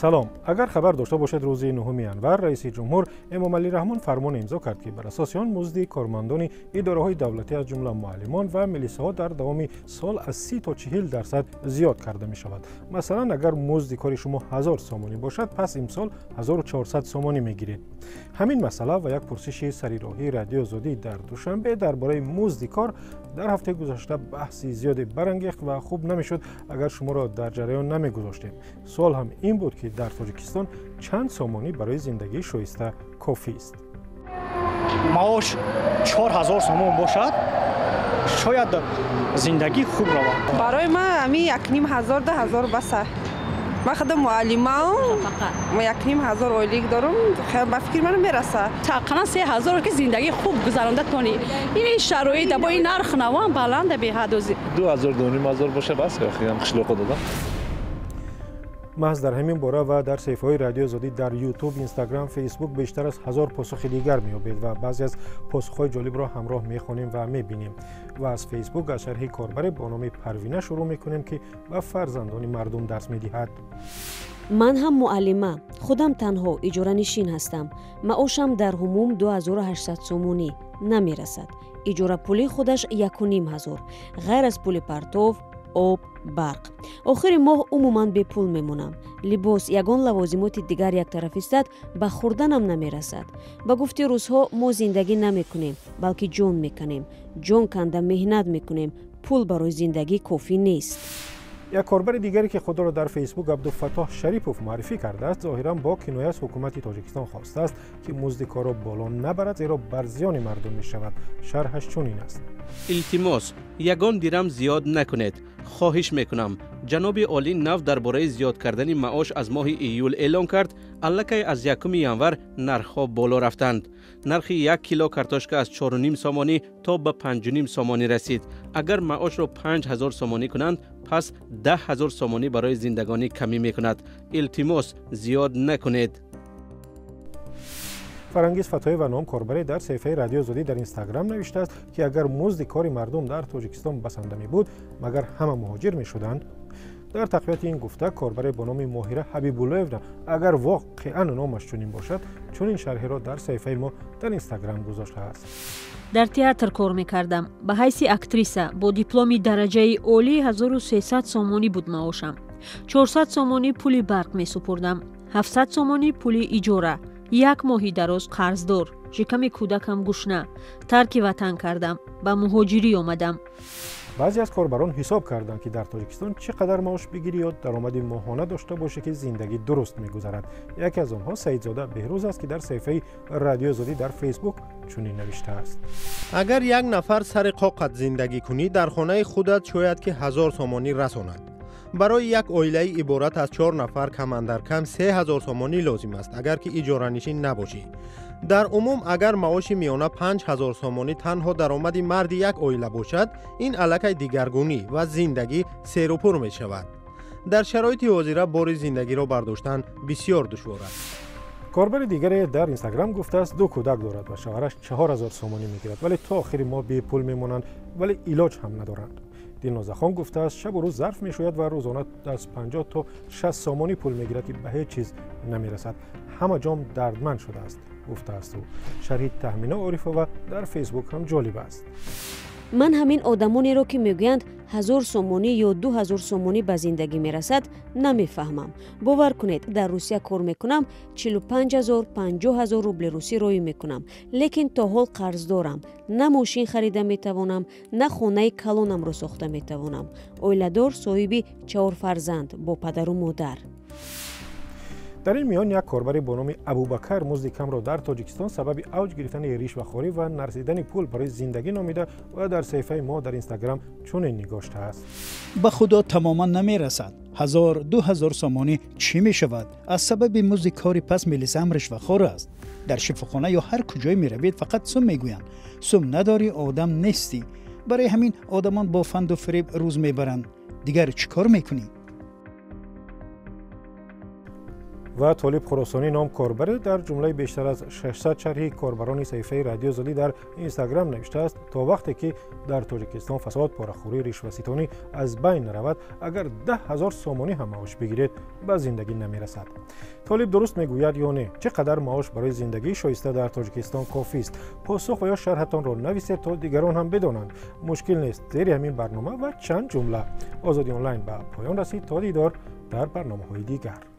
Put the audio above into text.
Салом. Агар хабар дошта бошед, рӯзи 9 январ раиси ҷумҳур Эмомалӣ Раҳмон фармон имзо кард, ки бар асоси он музди кормандони идораҳои давлатӣ, аз ҷумла муаллимон ва милисаҳо, дар давоми сол аз 30 то 40% зиёд карда мешавад. Масалан, агар музди кори шумо 1000 сомонӣ бошад, пас имсол 1400 сомонӣ мегиред. Ҳамин масъала ва як пурсиши сарироҳии Радиои Озодӣ дар Душанбе дар бораи музди кор дар ҳафтаи гузашта баҳси зиёде барангехт ва хуб намешуд, агар шуморо дар ҷараён намегузоштем. Суол ҳам ин буд, ки дар Тоҷикистон чанд сомонӣ барои зиндагии шоиста кофист. Маош 4000 сомон бошад, шояд зиндагӣ хуб равад. Барои ман ҳамин 1500, 2000 баса. Ман худам муаллимам, 1500 ойлик дорам, ба фикри ман мерасад. Тақрибан 3000 ки зиндагӣ хуб гузаронда тонӣ. Ин шароит бо ин нарх навам баланда беҳад. 2000, 2500 боша бас, охирам қишлоқо додам. Маҳз дар ҳамин бора ва дар саҳифаҳои Радиои Озодӣ дар Ютуб, Инстаграм, Фейсбук бештар аз 1000 посухи дигар меёбед ва баъзе аз посухҳои ҷолибро ҳамроҳ мехонем ва мебинем. Ва аз Фейсбук аз шарҳи корбаре бо номи Парвина шурӯъ мекунем, ки ба фарзандони мардум дарс медиҳад. Ман ҳам муаллима, худам танҳо иҷоранишин ҳастам. Маошам дар ҳумум 2800 сомонӣ намерасад. Иҷорапулӣ худаш 1500, ғайр аз пули партов, об, барқ. Охири моҳ умуман бепул мемонам. Либос, ягон лавозимоти дигар яктараф истад, ба хӯрданам намерасад. Ба гуфти рӯзҳо, мо зиндагӣ намекунем, балки ҷон меканем. Ҷон канда меҳнат мекунем, пул барои зиндагӣ кофӣ нест. Як корбари дигаре, ки худро дар Фейсбук Абдуфаттоҳ Шарипов муаррифӣ кардааст, зоҳиран бо киноя аз ҳукумати Тоҷикистон хостааст, ки музди корро боло набарад, зеро бар зиёни мардум мешавад. Шарҳаш чунин аст. Илтимос, ягон дирам зиёд накунед. Хоҳиш мекунам. Ҷаноби олӣ нав дар бораи зиёд кардани маош аз моҳи июл эълон кард, аллакай аз 1 январ нархҳо боло рафтанд. Нархи 1 кило картошка аз 4,5 сомонӣ то ба 5,5 сомонӣ расид. Агар маошро 5000 сомонӣ кунанд, пас 10000 сомонӣ барои зиндагонӣ камӣ мекунад. Илтимос, зиёд накунед. Фарангиз Фатоева ном корбаре дар саҳифаи Радиои Озодӣ дар Инстаграм навиштааст, ки агар музди кори мардум дар Тоҷикистон басанда мебуд, магар ҳама муҳоҷир мешуданд? Дар тақвияти ин гуфта корбаре бо номи Моҳира Ҳабибуллоевна, агар воқеан номаш чунин бошад, чунин шарҳеро дар саҳифаи мо дар Инстаграм гузоштааст. Дар театр кор мекардам ба ҳайси актриса бо дипломи дараҷаи олӣ. 1300 сомонӣ буд маошам. 400 сомонӣ пули барқ месупурдам, 700 сомонӣ пули иҷора. Як моҳи дароз қарздор, шиками кӯдакам гушна. Тарки ватан кардам, ба муҳоҷирӣ омадам. Баъзе аз корбарон ҳисоб карданд, ки дар Тоҷикистон чӣ қадар маош бигирӣ ё даромади моҳона дошта бошӣ, ки зиндагӣ дуруст мегузарад. Яке аз онҳо Саидзода Беҳрӯз аст, ки дар саҳифаи Радиои Озодӣ дар Фейсбук чунин навиштааст. Агар як нафар сари қоқат зиндагӣ кунӣ, дар хонаи худат шояд ки 1000 сомонӣ расонад. Барои як оилаи иборат аз 4 нафар камандар кам 3000 сомонӣ лозим аст, агар ки иҷоранишин набошӣ. Дар умум, агар маоши миёна 5000 сомонӣ танҳо даромади марди як оила бошад, ин аллакай дигаргунӣ ва зиндагӣ серупур мешавад. Дар шароити ҳозира бори зиндагиро бардоштан бисёр душвор аст. Корбари дигаре дар Инстаграм гуфтааст, 2 кӯдак дорад ва шавҳараш 4000 сомонӣ мегирад, вале то охири моҳ бепул мемонанд, вале илоҷ ҳам надоранд. Дилнозахон гуфтааст, шабу рӯз зарф мешӯяд ва рӯзона аз 50 то 60 сомонӣ пул мегирад, ки ба ҳеҷ чиз намерасад. Ҳама ҷом дардманд шудааст, гуфтааст ӯ. Шарҳи Таҳмина Орифова дар Фейсбук ҳам ҷолиб аст. Ман ҳамин одамонеро, ки мегӯянд 1000 сомонӣ ё 2000 сомонӣ ба зиндагӣ мерасад, намефаҳмам. Бовар кунед, дар Русия кор мекунам, 45000, 50000 рубли русӣ роӣ мекунам, лекин то ҳол қарз дорам. На мошин харида метавонам, на хонаи калонамро сохта метавонам. Оиладор, соҳиби 4 фарзанд, бо падару модар. Дар ин миён як корбаре бо номи Абубакар музди камро дар Тоҷикистон сабаби авҷ гирифтани ришвахорӣ ва нарасидани пул барои зиндагӣ номида ва дар саҳифаи мо дар Инстаграм чунин нигоштааст. Ба худо, тамоман намерасад. 1000, 2000 сомонӣ чӣ мешавад? Аз сабаби музди кори паст милисаам ришвахор аст. Дар шифохона ё ҳар куҷое меравед, фақат сум мегӯянд. Сум надорӣ, одам нестӣ. Барои ҳамин одамон бо фанду фиреб рӯз мебаранд. Дигар чӣ кор мекунӣ? Ва Толиб Хуросонӣ ном корбаре дар ҷумлаи бештар аз 600 шарҳи корбарони саҳифаи Радио Озодӣ дар Инстаграм навиштааст: то вақте ки дар Тоҷикистон фасод, порахӯрӣ, ришваситонӣ аз байн наравад, агар 10 000 сомонӣ ҳам маош бигиред, ба зиндагӣ намерасад. Толиб дуруст мегӯяд ё не? Чӣ қадар маош барои зиндагии шоиста дар Тоҷикистон кофист? Посух ва ё шарҳатонро нависед, то дигарон ҳам бидонанд. Мушкил нест, зери ҳамин барнома ва чанд ҷумла. Озодӣ онлайн ба поён расид. То дидор дар барномаҳои дигар.